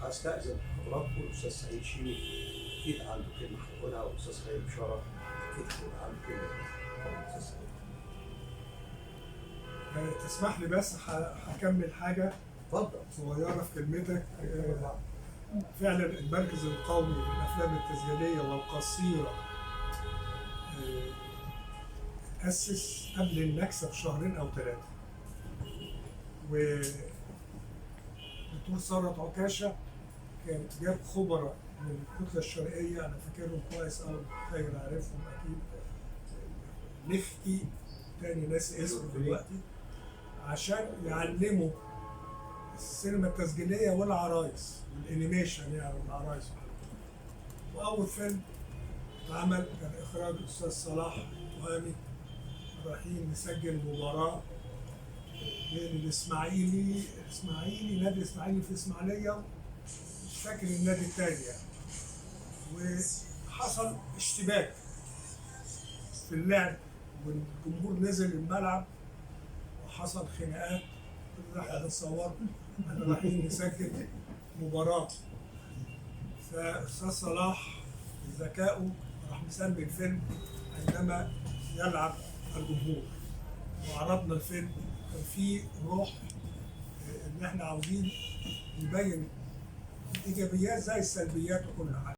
هستأذن حضراتكم، الأستاذ سعيد شيمي أكيد عنده كلمة هيقولها، والأستاذ خالد بشارة أكيد هيبقى عنده كلمة. اتفضل أستاذ سعيد. تسمح لي بس هكمل حاجة اتفضل. صغيرة في كلمتك. فعلا المركز القومي للأفلام التسجيلية والقصيرة أسس قبل النكسة بشهرين أو 3، ودكتور ثروت عكاشة كان جاب خبراء من الكتلة الشرقية، أنا فاكرهم كويس أوي، خير عارفهم أكيد، نفتي تاني ناس اسمه دلوقتي، عشان يعلموا السينما التسجيلية والعرايس وال animation يعني والعرايس. وأول فيلم اتعمل كان إخراج الأستاذ صلاح تهامي، رايحين نسجل مباراة بين الإسماعيلي نادي الإسماعيلي في إسماعيلية، مش فاكر النادي التاني يعني، وحصل اشتباك في اللعب والجمهور نزل الملعب وحصل خناقات. احنا بنصور، احنا رايحين نسجل مباراة. فأستاذ صلاح بذكائه راح مسمي الفيلم عندما يلعب الجمهور، وعرضنا الفيلم. كان فيه روح ان احنا عاوزين نبين الايجابيات زي السلبيات وكل حاجة.